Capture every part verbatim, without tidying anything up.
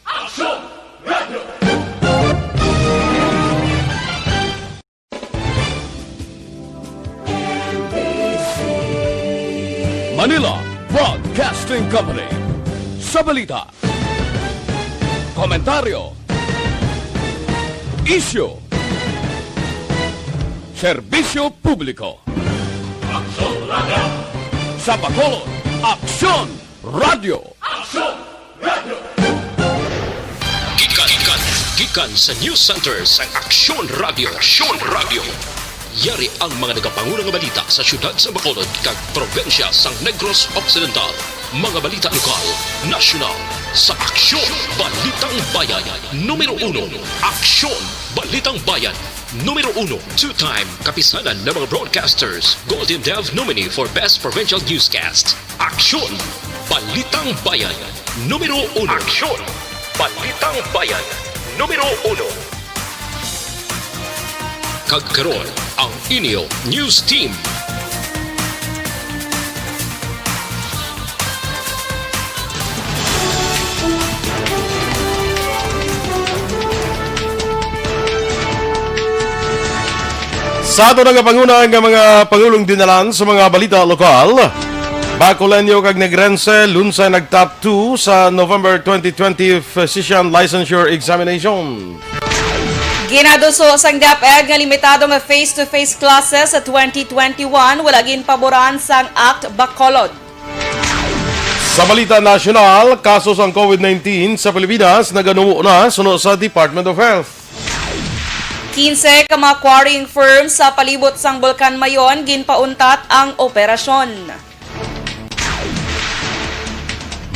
Aksyon Radio! Manila Broadcasting Company. Sa balita, komentaryo, isyu, serbisyo publiko. Aksyon Radio! Sa Bacolod, Aksyon Radio! Aksyon Radio! Gikan, gikan, gikan sa News Center sang Aksyon Radio. Aksyon Radio. Yari ang mga nagapanguna nga balita sa siyudad sa Bacolod kag probensya sang Negros Occidental. Mga balita lokal, nasyonal, sa Aksyon Balitang Bayan. Numero uno, Aksyon Balitang Bayan. Numero uno, two-time Kapisanan ng mga Broadcasters Golden Dove nominee for Best Provincial Newscast. Aksyon! Balitang Bayan, numero uno. Aksyon! Balitang Bayan, numero uno. Kag karon, ang inyo news team. Sa ato nagapanguna nga mga pangulong dinalan sa mga balita lokal, Bacolodong kag Negrense lunsay nag-top two sa November twenty twenty Physician Licensure Examination. Ginaduso sang DepEd nga limitado nga face-to-face classes sa twenty twenty-one wala ginpaboran sang Act Bacolod. Sa balita nasyonal, kaso sang COVID nineteen sa Pilipinas naganumo na suno sa Department of Health. Kinse ka mga quarrying firms sa palibot sang Bulkan Mayon ginpauntat ang operasyon.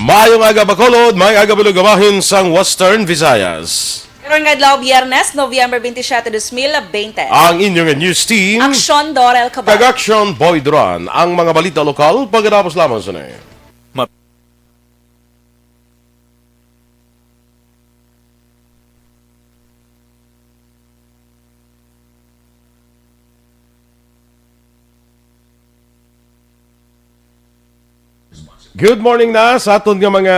Maayong aga, Bacolod. Maayong aga, Bulog, bahin sang Western Visayas. Karon nga adlaw, Biyernes, Nobyembre twenty-seven, dos mil bente. Ang inyong news team, Aksyon Dorel Cabal. Kag Aksyon Boy Duran. Ang mga balita lokal, pagkatapos lamang sa na. Good morning na sa aton nga mga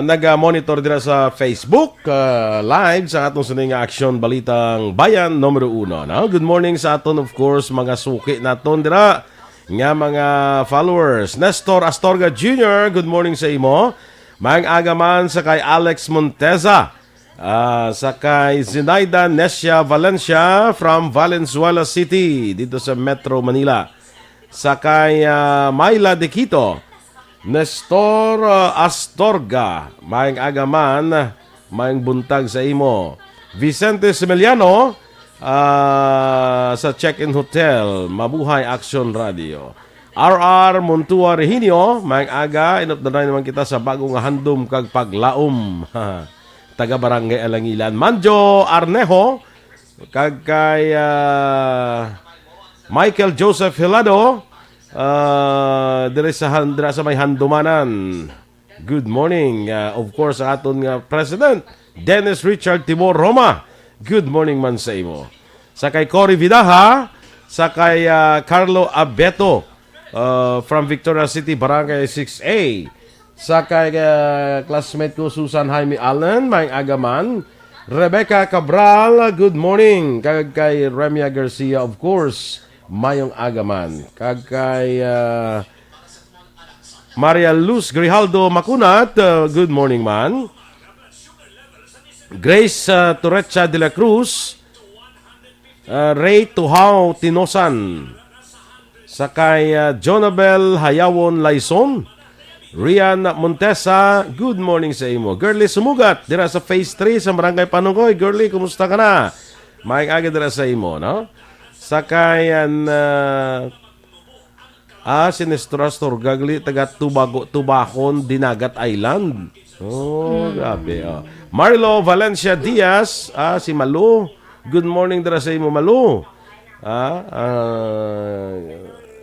naga-monitor dira sa Facebook, ah, live sa aton sini nga Aksyon Balitang Bayan numero uno, no? Good morning sa aton, of course, mga suki naton dira nga mga followers. Nestor Astorga Junior, good morning sa imo. Maayong aga man sa kay Alex Monteza. Ah, sa kay Zinaida Necia Valencia from Valenzuela City, dito sa Metro Manila. Sa kay, ah, Myla De Quito, Nestor, ah, Astorga, maayong aga man, maayong buntag sa imo. Vicente Similiano, ah, sa Check-in Hotel, mabuhay Action Radio. R R Montua Reginio, maayong aga, inupdanan naman kita sa bago nga handom kag paglaom. Taga Barangay Alangilan. Manjo Arnejo, kag kay, ah, Michael Joseph Hilado, ah, diri sa han-, dira sa may Handumanan. Good morning. Ah, of course, ang aton nga President, Dennis Richard Timor Roma. Good morning man sa imo. Sa kay Cory Vidaja, sa kay, ah, Carlo Abeto, ah, from Victoria City, Barangay six A. Sa kay, ah, classmate ko, Susan Jaime Allen, maayong aga man. Rebecca Cabral, good morning. Kag kay Remia Garcia, of course, maayong aga man. Kag kay, ah, Maria Luz Grijaldo Macunat, uh, good morning man. Grace, uh, Torrecha de la Cruz, uh, Ray Tuhao Tinosan. Sa kay, uh, Jonabel Hayawon Laison. Rian Montesa, good morning sa imo. Girly Sumugat, dira sa Phase three sa Barangay Panugoy. Girly, kumusta ka na? Maayong aga dira sa imo, no? Sa kay, uh, Ah, si Nestor Astorga, gali taga Tubago, Tubacon, Dinagat Island. Oh, grabe, oh. Marlo Valencia Diaz, ah, si Malu. Good morning dira sa imo, Malu. Ah, ah,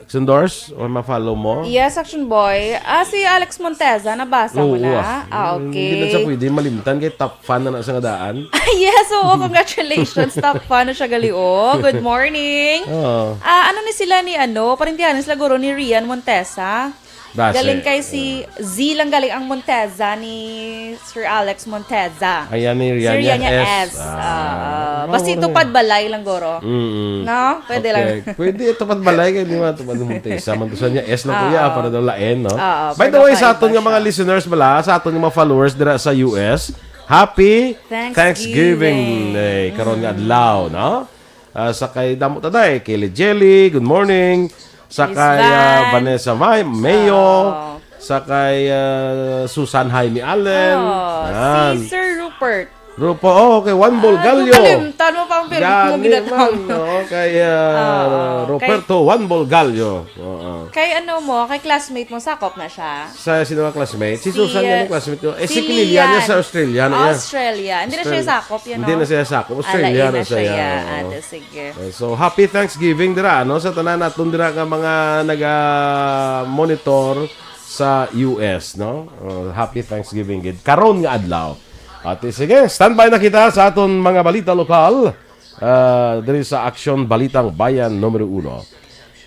Sundors, o ma-follow mo? Yes, Action Boy. Ah, si Alex Monteza, nabasa mo Oo, na? ah. Ah, Mm, hindi na siya okay. pwede malimtan kay top fan na na sa nga daan. Yes, oo, congratulations. Top fan na siya gali, oh. Good morning. Oo. Ah, ano ni sila ni ano, parintihan sila guro ni Rian Montesa. Base. Galing kay si Z lang galing ang Monteza ni Sir Alex Monteza. Ayan ni Si Rianya Rianya S. S. Ah, Ah, basta mao na. Tupad balay lang, guro. Mm-mm. No? Pwede lang. Okay. Pwede ito pagbalay kay di man ito man Monteza. Man to sa niya, S lang, kuya, Oo. para daw lain, no? Oo, By the pero way, sa nakaibal aton nga mga siya. listeners bala, sa aton nga mga followers dira sa U S, happy Thanksgiving. Thanksgiving Day karon nga Mm. adlaw, no? Ah, sa kay Damo Taday, kay Jelly, good morning. Sa Miss kay, ah, Van. Vanessa May, Mayo. Oo. Sa kay, ah, Susan Jaime Allen. Oh, Yan. si Sir Rupert. Rupo, oh, kay Juan Ah, Bolgallo. Kalimtan mo pa ang pirmi mo Gani ginatawag. man, no? Kay, ah, Oo. Ruperto Juan Bolgallo. Oo. Kay ano mo, kay classmate mo, sakop na siya? Sa sino nga classmate? Si Si, Susan uh, yan ang classmate ko. Eh, si si Kilian niya Lian. sa Australia na iya. Australia. Hindi na siya Australia. sakop, yan, Hindi no? na siya sakop. Australia Alain na na siya, siya. yan. Oo. Ate, sige. Eh, so, happy Thanksgiving dira, no? Sa tanan naton dira nga mga naga-monitor sa U S, no? Oh, happy Thanksgiving gid. Karon nga adlaw. Ate, sige, standby na kita sa aton mga balita lokal, ah, diri sa Aksyon Balitang Bayan numero uno.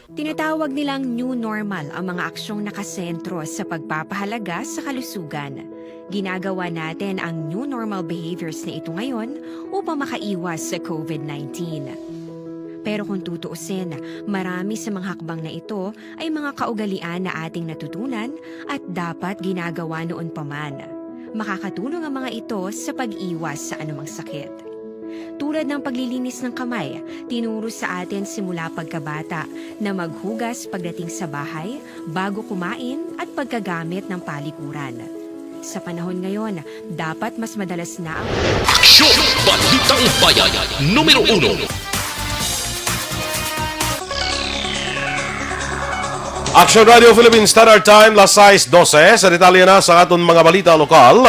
Tinatawag nilang new normal ang mga aksyong nakasentro sa pagpapahalaga sa kalusugan. Ginagawa natin ang new normal behaviors na ito ngayon upang makaiwas sa covid nineteen. Pero kung tutuusin, marami sa mga hakbang na ito ay mga kaugalian na ating natutunan at dapat ginagawa noon pa man. Makakatulong ang mga ito sa pag-iwas sa anumang sakit. Tulad ng paglilinis ng kamay, tinuro sa atin simula pagkabata na maghugas pagdating sa bahay, bago kumain, at pagkagamit ng palikuran. Sa panahon ngayon, dapat mas madalas na ang Aksyon! Balitang Bayan, numero uno. Action Radio Philippines Standard Time, las sais dose. Sa detalye na sa aton mga balita lokal,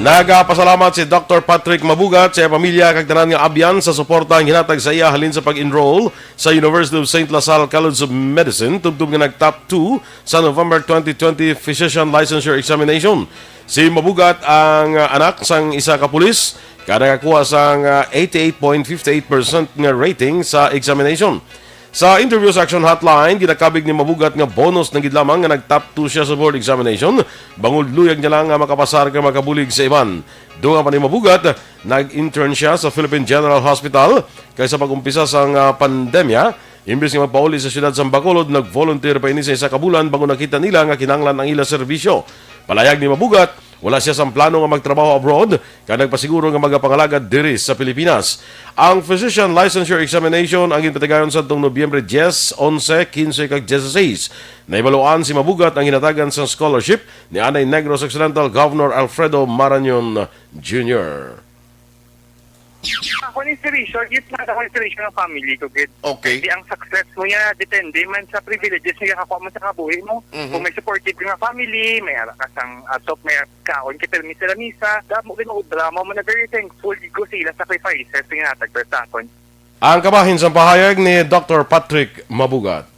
nagapasalamat si Doctor Patrick Mabugat sa iya pamilya kag tanan nga abyan sa suporta ang hinatag sa iya halin sa pag-enroll sa University of Saint La Salle College of Medicine, tubtob nga nag-top two sa November twenty twenty Physician Licensure Examination. Si Mabugat ang, ah, anak sang isa ka pulis, kag nakakuha sang, ah, eighty-eight point five eight percent nga rating sa examination. Sa interview sa Action Hotline, ginakabig ni Mabugat nga bonus na gid lamang nga nag-top two siya sa board examination, bangod luyag niya lang nga makapasar kag makabulig sa iban. Dungan pa ni Mabugat, nag-intern siya sa Philippine General Hospital, kag sa pag-umpisa sang, ah, pandemya, imbes nga magpauli sa siyudad sang Bacolod, nag-volunteer pa ini sa isa ka bulan bangod nakita nila nga kinahanglan ang ila serbisyo. Palayag ni Mabugat, wala siya sang plano nga magtrabaho abroad, kag nagpasiguro nga magapangalagad diri sa Pilipinas. Ang Physician Licensure Examination ang ginpatigayon sadtong Nobyembre diyes, onse, kinse, kag diyesisais. Nahibaluan si Mabugat ang ginhatagan sang scholarship ni anay Negros Occidental Governor Alfredo Marañon Junior. Ako ang inspiration, yun nga ako inspiration ng family ko, gid. Okay. Di ang success mo niya, depende man sa privileges nga kakuha mo sa kabuhi mo. Mhm. Kung may supportive ka nga family, may ara ka sang, ah, so, may kaon ka permi sa lamisa, damo gid mo drama mo na very thankful gid ko sa ila sacrifices nga ginhatag sa akon. Ang kabahin sang pahayag ni Doctor Patrick Mabugat.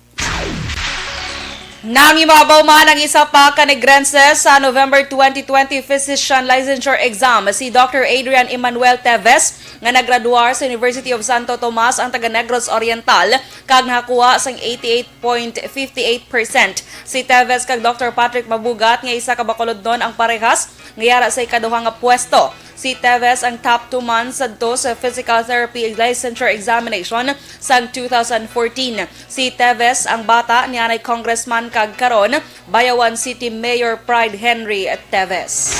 Nangibabaw man ang isa pa ka Negrense sa November twenty twenty Physician Licensure Exam, si Doctor Adrian Emmanuel Teves, nga naggraduar sa University of Santo Tomas, ang taga Negros Oriental, kag nakakuha sang eighty-eight point fifty-eight percent. Si Teves kag Doctor Patrick Mabugat, nga isa ka Bacolodnon ang parehas, nga yara sa ikaduha nga pwesto. Si Teves ang top two man sadto sa physical therapy licensure examination sang two thousand fourteen. Si Teves ang bata ni anay Congressman kag karon Bayawan City Mayor Pride Henry Teves.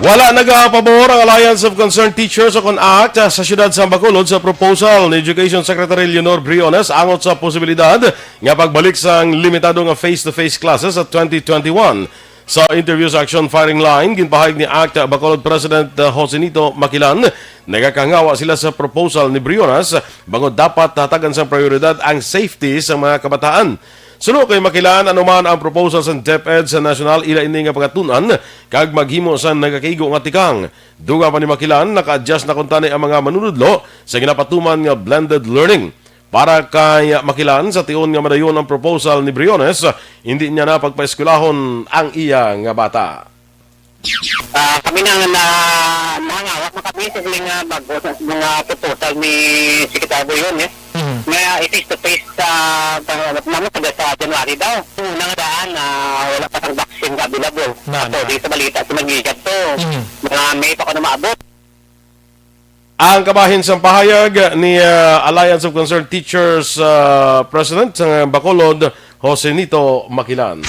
Wala nagapabor ang Alliance of Concerned Teachers o kon act sa siyudad sa Bacolod sa proposal ni Education Secretary Leonor Briones angot sa posibilidad nga pagbalik sang limitado nga face-to-face classes sa twenty twenty-one. Sa interview sa Action Firing Line, ginpahayag ni act Bacolod President, uh, Josenito Makilan, nagakahangawa sila sa proposal ni Briones, bangod dapat hatagan sang prioridad ang safety sa mga kabataan. Suno kay Makilan, ano man ang proposal sa DepEd sa nasyonal, ila ini nga pagatun-an kag maghimo sa nagakaigo nga tikang. Dugang pa ni Makilan, naka-adjust na kuntani ang mga manunudlo sa ginapatuman nga blended learning. Para kay Makilan, sa tion nga madayon ang proposal ni Briones, hindi niya na pagpaeskwelahon ang iya nga bata. Ah, kami na, na, nahangawa na kami sa siling nga bag-o sa mga proposal ni Secretary Briones. Mhm. May, ah, face to face sa, sa, naman sa, sa January daw. Una nga daan, ah, wala pa sang vaccine nga available. Na, Ato, na. Di sa balita sa Manila to. Mhm. Mga May pa ko na maabot. Ang kabahin sang pahayag ni, ah, Alliance of Concerned Teachers, ah, President sang Bacolod, Jose Nito Makilan.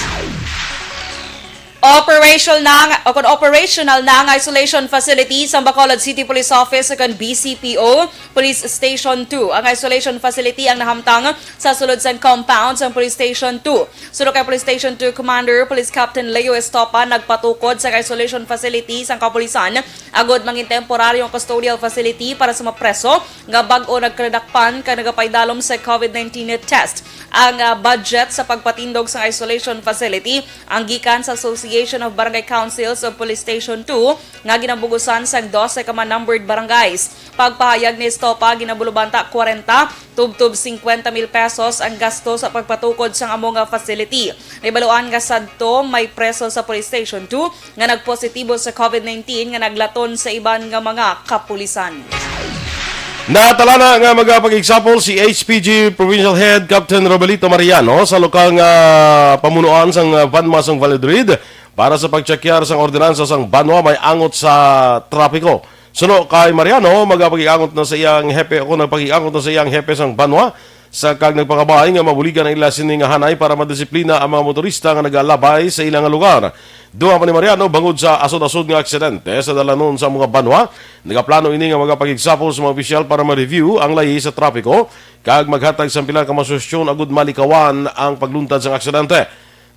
Operational na ang, o kon operational na ang isolation facility sa Bacolod City Police Office o kon B C P O Police Station two. Ang isolation facility ang nahamtang sa sulod sang compound sang Police Station two. Suno kay Police Station two Commander Police Captain Leo Estopa, nagpatukod sa isolation facility sang kapulisan agod mangin temporaryong custodial facility para sa mga preso nga bag-o nagkadakpan kag nagapaidalom sa COVID nineteen test. Ang, ah, budget sa pagpatindog sang isolation facility ang gikan sa Association of Barangay Councils of Police Station two nga ginabugusan sang dose ka mga numbered barangays. Pagpahayag ni Estopa, ginabulubanta kwarenta tubtob singkwenta mil pesos ang gasto sa pagpatukod sang amo nga facility. Nahibaluan nga sadto may preso sa Police Station two nga nagpositibo sa COVID nineteen nga naglaton sa iban nga mga kapulisan. Natalana nga magapag-example si H P G Provincial Head Captain Robelito Mariano sa lokal nga pamunuan sang, ah, banwa sang Valladolid para sa pagtsakyar sang ordinansa sang banwa may angot sa trapiko. Suno kay Mariano, magapag-angot na sa iyang hepe, o nagpag-angot na sa iyang hepe sang banwa sa kag nagpakabay nga mabuligan ang ila sini nga hanay para madisiplina ang mga motorista nga nagalabay sa ila nga lugar. Duha pa ni Mariano, bangod sa asod-asod nga aksidente sa dalanon sa mga banwa, nagaplano ini nga magapag-example sa mga opisyal para ma-review ang layi sa trapiko kag maghatag sang pila ka mga suhestyon agud malikawan ang pagluntad sang aksidente.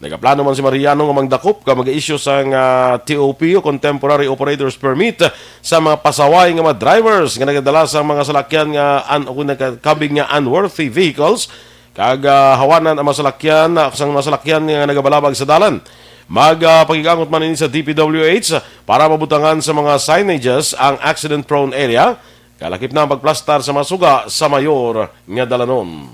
Nagaplano man si Mariano nga mangdakop ka mag-issue sang, ah, T O P o kon Temporary Operator's Permit sa mga pasaway nga mga drivers nga nagadala sa mga salakyan nga an-, o kon nagakabig nga unworthy vehicles, kag, ah, hawanan ang mga salakyan, ah, sang mga salakyan nga nagabalabag sa dalan. Mag, ah, pakigangot man ini sa D P W H para mabutangan sa mga signages ang accident-prone area, kalakip na ang pagplastar sa mga suga sa mayor nga dalanon.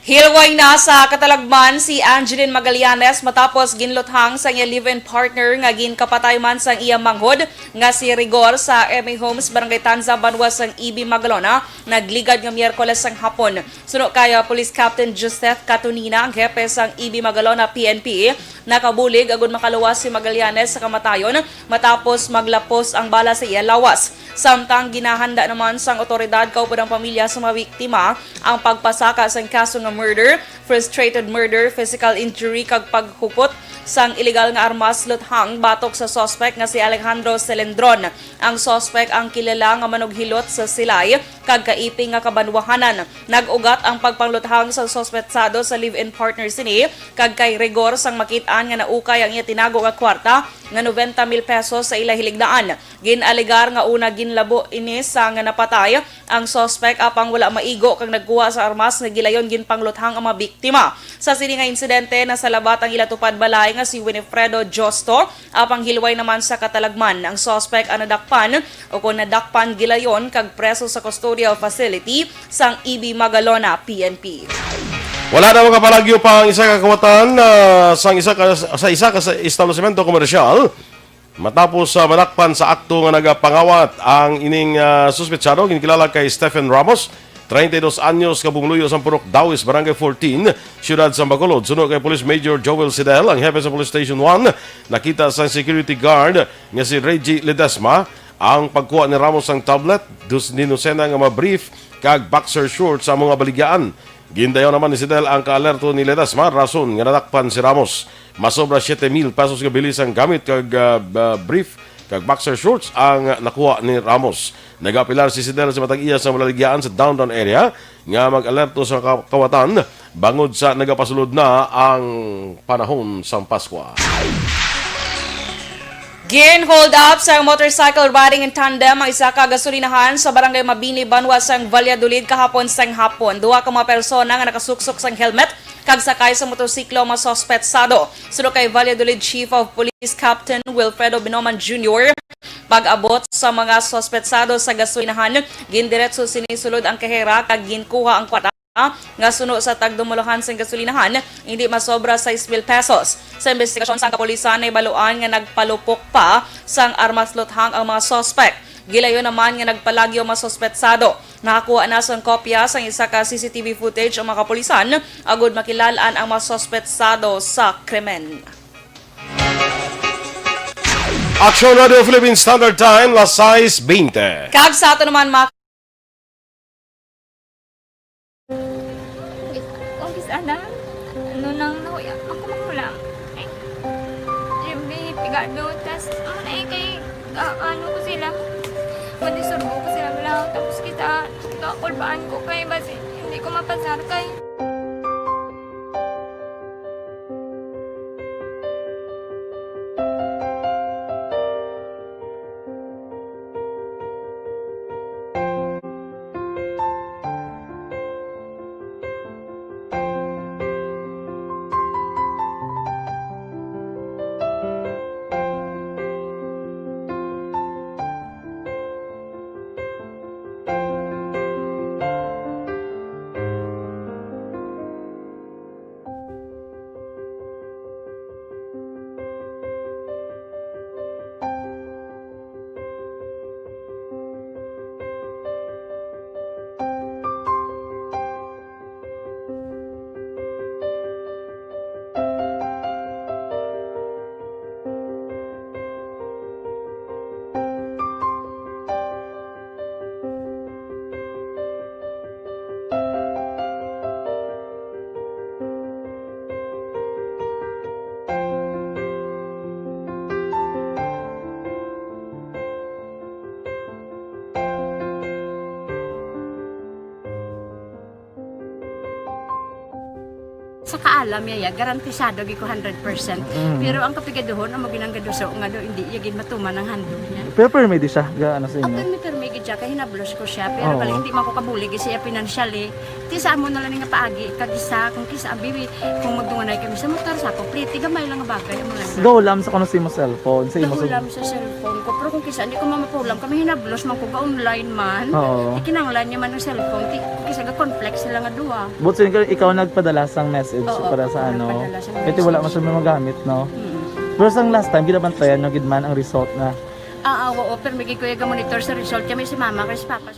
Hilway na sa katalagman si Angeline Magallanes matapos ginluthang sang iya live-in partner nga ginkapatay man sang iya manghod nga si Rigor sa M A Homes, Barangay Tanza, banwa sang E B Magalona, nagligad nga Miyerkules sang hapon. Suno kay, ah, Police Captain Joseph Catunina, ang hepe sang E B Magalona P N P, nakabulig agud makaluwas si Magallanes sa kamatayon matapos maglapos ang bala sa iya lawas. Samtang ginahanda naman sang awtoridad kaupod ang pamilya sa mga biktima ang pagpasaka sang kaso nga murder, frustrated murder, physical injury, kag paghupot sang iligal nga armas luthang batok sa suspek nga si Alejandro Celendron. Ang suspek ang kilala nga manughilot sa Silay kag kaiping nga kabanwahanan. Nag-ugat ang pagpangluthang sa suspetsado sa live-in partner sini kag kay Rigor sang makit-an nga naukay ang iya tinago nga kwarta nga noventa mil pesos sa ila hiligdaan. Gin-alegar nga una ginlabo ini sang napatay ang suspek apang wala maigo kag nagkuha sa armas nga gilayon ginpangluthang ang mga biktima. Sa sini nga insidente, nasalabat ang ila tupad balay nga si Winifredo Josto, apang hilway naman sa katalagman. Ang suspek ang nadakpan o kon nadakpan gilayon kag preso sa custodial facility sang E B Magalona P N P. Wala na makapalagyo pa ang isa ka kawatan, ah, sang isa ka, sa isa ka sa establisemento komersyal matapos, ah, madakpan sa akto nga nagapangawat. Ang ining, ah, suspetsado ginkilala kay Stephen Ramos, treinta y dos anyos, nga pumuluyo sa Purok Dawis, Barangay fourteen, Siyudad sa Bacolod. Suno kay Police Major Joel Sidel, ang hepe sa Police Station one, nakita sa security guard nga si Reggie Ledesma ang pagkuha ni Ramos sang tablet, dus-, dinusena nga mga brief, kag boxer shorts sa mga baligyaan. Gindayaw naman ni Sidel ang kaalerto ni Ledesma, rason nga nadakpan si Ramos. Masobra siete mil pesos nga bili sang gamit kag, ah, ba-, brief kag boxer shorts ang nakuha ni Ramos. Nagaapelar si Sidel sa matag iya sa malaligayaan sa downtown area nga mag-alerto sa ka-, kawatan bangod sa nagapasulod na ang panahon sang Paskwa. Gin-hold up sa motorcycle riding in tandem ang isa ka gasolinahan sa Barangay Mabini, banwa sang Valladolid, kahapon sang hapon. Duha ka mga persona nga nakasuksok sang helmet kag sakay sa motorsiklo ang mga suspetsado. Suno kay Valladolid Chief of Police Captain Wilfredo Binoman Junior, pag-abot sa mga suspetsado sa gasolinahan, gindiretso sini sulod ang kahera kag ginkuha ang kwarta nga suno sa tagdumuluhan sang gasolinahan, hindi masobra sais mil pesos. Sa investigasyon sang kapulisan, nahibaluan nga nagpalupok pa sang armas luthang ang mga suspek. Gilayon naman nga nagpalagyo ang mga suspetsado. Nakakuha na sang kopya sang isa ka C C T V footage ang mga kapulisan agud makilal-an ang mga suspetsado sa krimen. Aksyon Radio Philippine Standard Time, las sais bente. Kag sa ato naman, mga Kung kis-, ana, ano nang nahuya, ako mahulam. Ay, yung may pigado, tas, ano na eh, kay, ah, ano ko sila, madisurbo ko sila, wala, tapos kita, kakulbaan ko kay, basi, hindi ko mapasar kay. Sa kaalam niya, ya, garantisado gid ko hundred percent. Mm. Pero ang kapigaduhon, amo ginang gaduso nga do, hindi iya gid matuman ang handog niya. Pero permi di siya, ga-, ano sa inyo? Permi, permi gid siya, kay hinablos ko siya. Pero Oo. balik, hindi man ko kabulig siya financially. Ti sa amo na lang nga paagi, kag isa, kung kisa, abi, kung magdunganay kami sa motor, sa complete, gamay lang nga bagay, amo lang. Gahulam sa kuno sa imo cellphone, sa imo sa Gahulam sa cellphone ko. Pero kung kisa, hindi ko mamapulam, kami hinablos man ko, ga-online man. Oo. Ikinanglan niya man ang cellphone, ti, kisa ga-conflict sila nga duha. But so, ikaw, ikaw nagpadala sang message Oo, para sa ako ano? nagpadala sang Kaya wala message. man siya may magamit, no? Mm. Pero sang last time, ginabantayan nyo gid man ang result na. Ah, ah, oo, pero may gid ko yung monitor sa result. Kami si mama, kay si papa.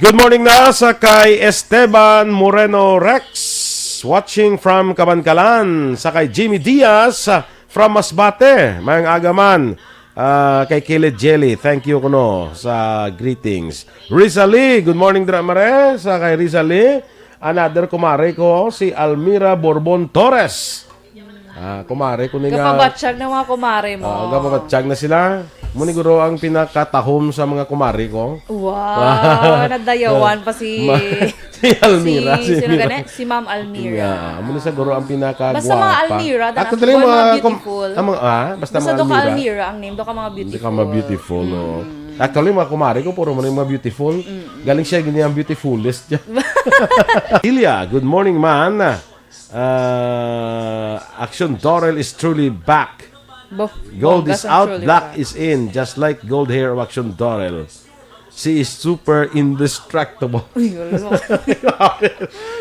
Good morning na sa kay Esteban Moreno Rex, watching from Kabankalan, sa kay Jimmy Diaz, ah, from Masbate. Mayang aga man, ah, kay Kilid Jelly. Thank you kuno sa greetings. Rizali, good morning dira, mare. Sa kay Rizali, another kumare ko, si Almira Borbon Torres. Ah, kumare ko ni nga Gapabatyag ng mga kumare mo. Ah, gapabatyag na sila. Muni guro ang pinakatahom sa mga kumare ko. Wow, Ah. nadayawan pa si Ma-, si Almira, si, si sino Almira. gani? Si Ma'am Almira. Yeah, muni sa guro ang pinakagwapa. Basta mga Almira, dala Actually, mga mga kum-, beautiful. ang mga, ah, basta Basta mga do ka Almira. Almira ang name, do ka mga Hindi ka beautiful. mga beautiful, no? Mm. Actually, mga kumare ko, puro man yung mga beautiful. Mm. Galing siya, gini ang beautifulest niya. Ilya, good morning, man. Uh, Action Dorel is truly back. Bo-, Gold bongga is sa out, truly black back. is in, just like gold hair of Action Dorel. She is super indestructible. Uy, wala mo. Grabe.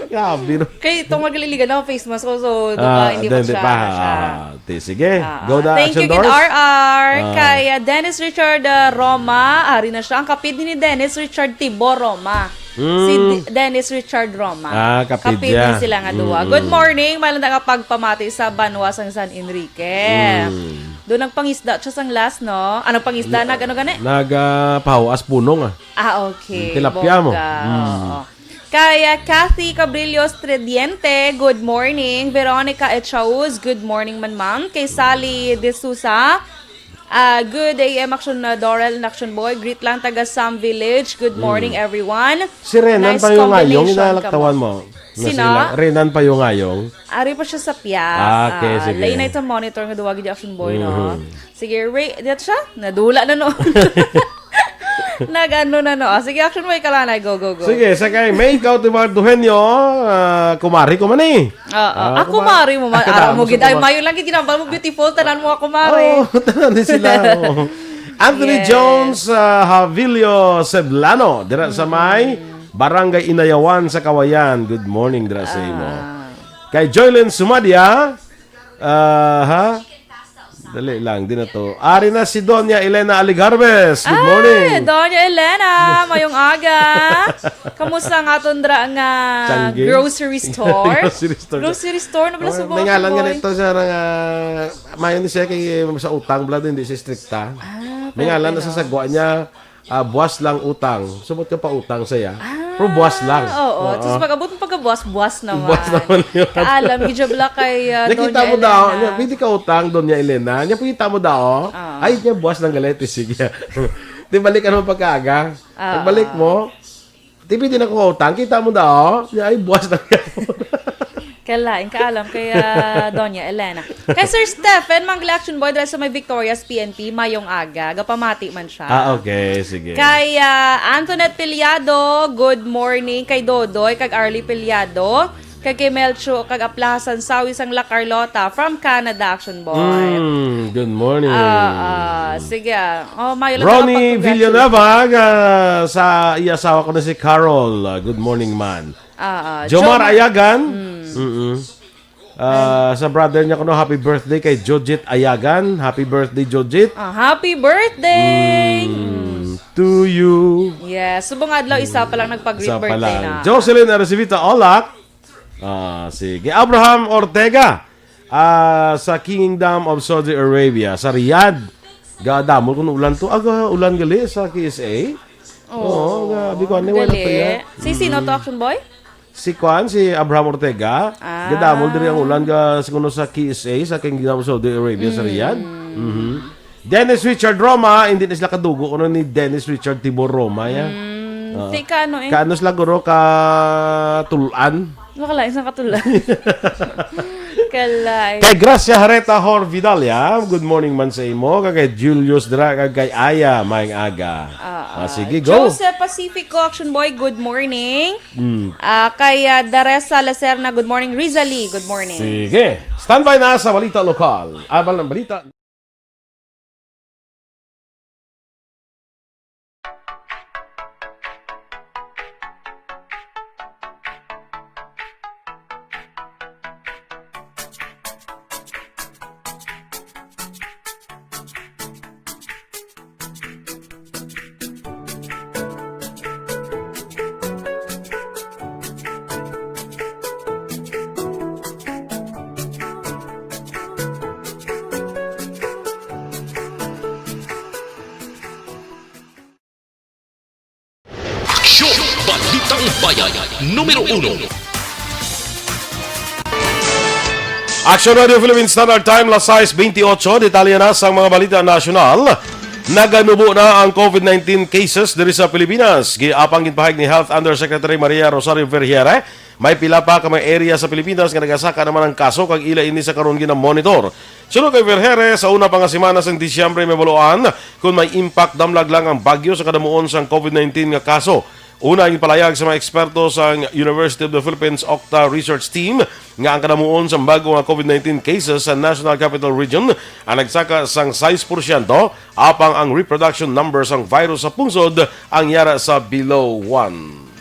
Grabe, no? Kay itong magliligan ako, face mask ko, so, doon Ah, pa, hindi then, pa di siya, pa. siya. Ah, di, sige. Ah, Go na, thank Action you, Gid Dors. R R. Ah. Kay, ah, Dennis Richard, ah, Roma. Ari na siya. Ang kapid ni Dennis Richard Tibor Roma. Si Mm. D-, Dennis Richard Roma. Ah, kapid Kapid niya. ni sila nga duwa. Mm-mm. Good morning. May lang nga pagpamati sa banwa sang San Enrique. Mm. Doon nagpangisda siya sang last, no? Ah, nagpangisda, Yeah. nag-, ano gani? Nag, ah, pahuas punong, ah. Ah, okay. Tilapia mo. Bongga. Mm. Oo. Kay, ah, Kathy Cabrillo Strediente, good morning. Veronica Echauz, good morning man, ma'am. Kay Sally De Sousa, ah, good A M, Action, ah, Dorel and Action Boy. Greet lang taga Sam Village. Good morning, Mm. everyone. Si Renan Nice pa yung ngayong combination, inalaktawan kamo. mo. Na Sino? sila. Renan pa yung ngayong. Ari pa siya sa Pias. Ah, okay, Ah, sige. Lain na ito monitor nga duwag di Action Boy, no? Mhm. Sige, Ray, dito siya? Nadula na, no? Nag-ano na, no? Ah, sige, Action Boy, kalanay. Go, go, go. Sige, sa kay May Cautivar Duhenyo, ah, kumari ko man eh. Oo. Ah, Ah, kumari. kumari mo man. Ah, Ara mo, tapos gid. Ay, kumari. Mayo lang, gid, ginambal mo, beautiful. Tanan mo, kumari. Oh, tanan ni sila, oh. Anthony Yes. Jones, ah, Javilio Seblano, dira sa may Mm. Barangay Inayawan sa Kawayan. Good morning, dira sa imo. Ah. Kay Joylyn Sumadia, ah, ha? Dali lang, di na to. Ari na si Doña Elena Aligarbes. Good morning. Ay, Doña Elena, mayong aga. Kamusta ang aton dra nga Changi? Grocery store? Grocery store. Grocery store na pala. Oh, subong may ngalan nga ako, boy. Nito siya nga, mayo ni siya kay sa utang, bala, hindi siya strikta. Ah, may ngalan na pwede sa na. Sagwa niya. Ah, buwas lang utang. Sumot ka pa utang saya. Ah, pero buwas lang. Oo. Oo. Tapos pag-abot mo pagkabuwas, buwas naman. Buwas naman yun. Kaalam, gidjab la kay, ah, Nakita Doña mo daw, Elena. Niya, pwede ka utang, Doña Elena. Niya, pwede mo daw. Oo. Ay, niya, buwas lang galit. Sige. Di balik ka naman pagkaaga. Oo. Pagbalik mo, di pwede na ko utang. Kita mo daw. Niya, ay, buwas lang. Kalain ka alam kay, ah, Doña Elena. Kay Sir Stephen, Mangle Action Boy, dira sa may Victorias P N P, mayong aga. Gapamati man siya. Ah, okay. Sige. Kay, ah, Antoinette Piliado, good morning. Kay Dodoy, kag Arlie Piliado, kag kay Melcho, kag Aplasan Sawi sang La Carlota, from Canada, Action Boy. Mm, good morning. Ah, ah, sige, ah. Oh, mayo lang Ronnie nakapag-congratulate. Villanueva, ah, sa iya asawa ko na si Carol. Ah, good morning, man. Ah, ah. Jomar Jomar Ayagan. Mm. Mm-mm. Ah, sa brother niya kuno, happy birthday kay Jojit Ayagan. Happy birthday, Jojit. Ah, happy birthday. Mm, to you. Yes, subong adlaw isa pa lang nagpag-greet Isa pa birthday lang. Na. Jocelyn Arcivita Olak. Ah, sige. Abraham Ortega. Ah, sa Kingdom of Saudi Arabia, sa Riyadh. Gadamol kung ulan to. Aga, ulan gali sa K S A. Oo, nga, di ko, ano, wala gali. Pa yan. Si sino to, Mm. Action Boy? Si Kwan, si Abraham Ortega. Ah. Gadamol diri ang ulan ga, siguro sa K S A, sa Kingdom of Saudi Arabia, sa Riyadh. Mm. Mhm. Dennis Richard Roma, hindi na sila kadugo, ano ni Dennis Richard Tibor Roma, ya? Mm, Oo. Di ka ano eh. Kaano sila, guro, ka tulan? Makalain sa katulan. Kalay. Kay Gracia Hareta Horvidalia, good morning man sa imo. Kag kay Julius Dra, kag kay Aya, maayong aga. Ah, Ah, ah. Sige, go. Joseph Pacifico, Action Boy, good morning. Mm. Ah, kay, ah, Daresa Lacerna, good morning. Rizali, good morning. Sige. Standby na sa balita lokal. Abal ng balita. Aksyon! Balitang Bayan, numero uno. Action Radio Philippine Standard Time, las sais twenty-eight, detalye na sang mga balita nasyonal. Naganubo na ang COVID nineteen cases diri sa Pilipinas. Giapang ginpahayag ni Health Undersecretary Maria Rosario Vergeire, may pila pa ka mga area sa Pilipinas nga nagasaka naman ang kaso kag ila ini sa karon ginamonitor. Suno kay Vergeire, sa una pa nga semana sang Disyembre mabaluan kon may impact damlag lang ang bagyo sa kadamuon sang COVID nineteen nga kaso. Una, ginpalayag sa mga eksperto sang University of the Philippines Octa Research Team nga ang kadamuon sang bag-o nga COVID nineteen cases sa National Capital Region ang nagsaka sang sais porsyento, apang ang reproduction number sang virus sa pungsod ang yara sa below one.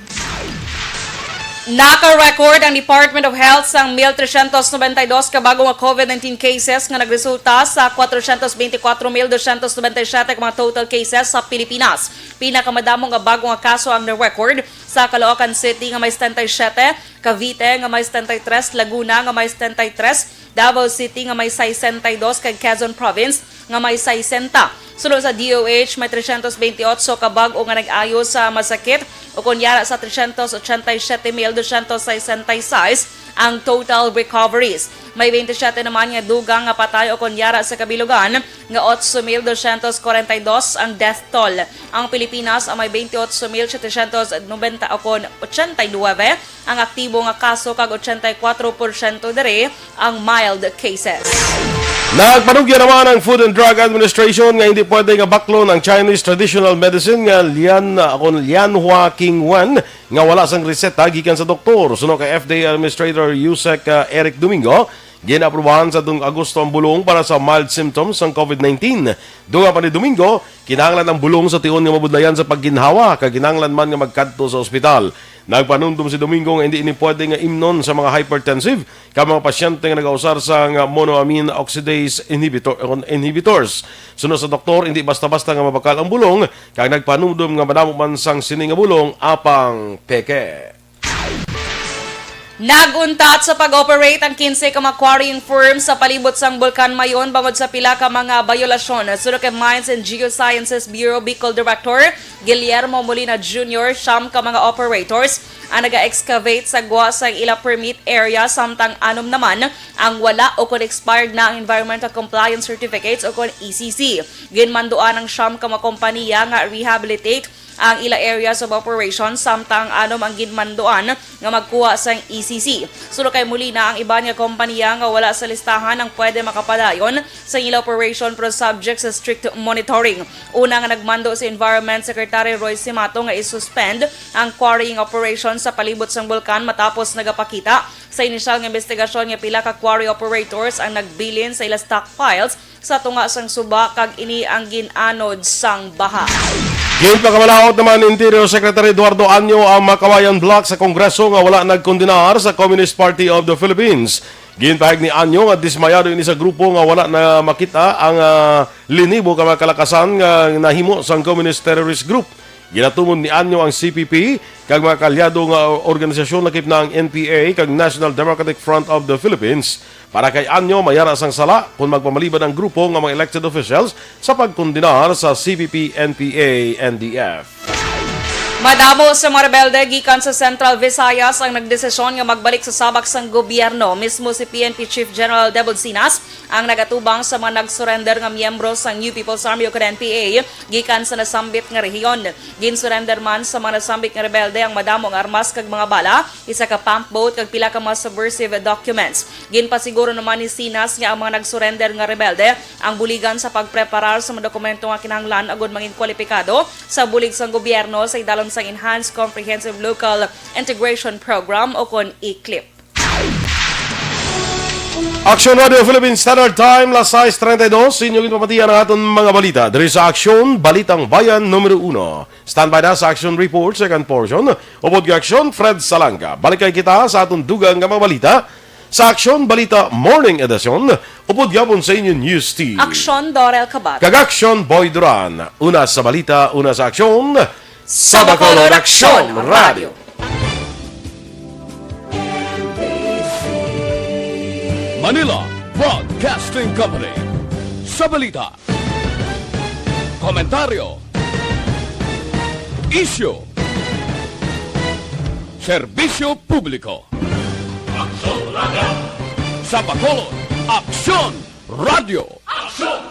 Naka-record ang Department of Health sang mil tresyentos nobenta y dos ka bago nga COVID nineteen cases nga nagresulta sa kwatrosyentos benti kwatro mil dosyentos nobenta y siyete ka mga total cases sa Pilipinas. Pinakamadamo nga bago nga kaso ang na-record sa Caloocan City nga may setenta y siyete, Cavite nga may setenta y tres, Laguna nga may setenta y tres, Davao City nga may sesenta y dos, kag Quezon Province nga may sesenta. Suno sa D O H, may tresyentos benti otso ka bag-o nga nag-ayo sa masakit, ukon yara sa tresyentos ochenta y siyete mil dosyentos sesenta y seis ang total recoveries. May benti siyete naman nga dugang nga patay, ukon yara sa kabilugan nga otso mil dosyentos kwarenta y dos ang death toll. Ang Pilipinas ang may benti otso mil setesyentos nobenta ukon ochenta y nuebe ang aktibo nga kaso, kag ochenta y kwatro porsyento diri ang mild cases. Nagpanugya naman ang Food and Drug Administration nga hindi pwede nga baklon ang Chinese traditional medicine nga Lian, ah, kon Lianhua Qingwen nga wala sang reseta gikan sa doktor. Suno kay F D A Administrator Yusek, ah, Eric Domingo, ginaaprubahan sa tuong Agosto ang bulong para sa mild symptoms sang COVID nineteen. Dugang pa ni Domingo, kinahanglan ang bulong sa tion nga mabudlayan sa pagginhawa, kag kinahanglan man nga magkadto sa ospital. Nagpanumdom si Domingo nga hindi ini pwede nga imnon sa mga hypertensive kag mga pasyente nga nagausar sang monoamine oxidase inhibitor, inhibitors. Suno sa doktor, hindi basta-basta nga mabakal ang bulong, kag nagpanumdom nga madamo man sang sini nga bulong apang peke. Nag-untat sa pag-operate ang kinse ka mga quarrying firm sa palibot sang Bulkan Mayon bangod sa pila ka mga bayolasyon. Suno kay Mines and Geosciences Bureau Bicol Director Guillermo Molina Junior, siyam ka mga operators ang naga-excavate sa gwa sang ila permit area, samtang anom naman ang wala o kon expired na ang environmental compliance certificates o kon E C C. Ginmanduan ang siyam ka mga kompanya nga rehabilitate ang ila areas of operation, samtang anom ang ginmanduan nga magkuha sang E C C. Suno kay Molina, ang iban nga kompanya nga wala sa listahan ang pwede makapadayon sa ila operation, pero subject sa strict monitoring. Una nga nagmando si Environment Secretary Roy Simato nga i-suspend ang quarrying operation sa palibot sang bulkan matapos nagapakita sa inisyal nga investigasyon nga pila ka quarry operators ang nagbilin sa ila stockpiles sa tunga sang suba, kag ini ang gin-anod sang baha. Ginpakamalaot naman ni Interior Secretary Eduardo Anyo ang Makawayan Bloc sa Kongreso nga wala nagkondenar sa Communist Party of the Philippines. Ginpahayag ni Anyo nga dismayado ini sa grupo nga wala na makita ang, ah, linibo ka mga kalakasan nga nahimo sang Communist Terrorist Group. Ginatumon ni Anyo ang C P P kag mga kaalyado nga organisasyon, lakip na ang N P A kag National Democratic Front of the Philippines. Para kay Anyo, mayara sang sala kon magpamalibad ang grupo nga mga elected officials sa pagkondenar sa C P P, N P A, N D F. Madamo sa mga rebelde gikan sa Central Visayas ang nagdesisyon nga magbalik sa sabak sang gobyerno. Mismo si P N P Chief General Deboncinas ang nagatubang sa mga nag-surrender nga miyembro sang New People's Army o N P A gikan sa nasambit nga rehiyon. Gin-surrender man sa mga nasambit nga rebelde ang madamo nga armas kag mga bala, isa ka pump boat kag pila ka mga subversive documents. Ginpasiguro naman ni Sinas nga ang mga nag-surrender nga rebelde ang buligan sa pagpreparar sa mga dokumento nga kinahanglan agud mangin kwalipikado sa bulig sang gobyerno sa idalom sang Enhanced Comprehensive Local Integration Program o kon ECLIP. Aksyon Radio Philippine Standard Time, las sais treinta y dos. Sa inyo ginpamatian ang aton mga balita diri sa Aksyon, Balitang Bayan numero uno. Standby na sa Aksyon Report, second portion. Upod kay Aksyon, Fred Salanga. Balik kay kita sa aton dugang nga mga balita sa Aksyon Balita Morning Edition. Upod gyapon sa inyo News Team. Aksyon, Dorel Cabat. Kag Aksyon, Boy Duran. Una sa balita, una sa aksyon. Sa Bacolod, Aksyon Radio. Manila Broadcasting Company. Sa balita, komentaryo, isyu, serbisyo publiko. Aksyon Radio. Sa Bacolod, Aksyon Radio. Aksyon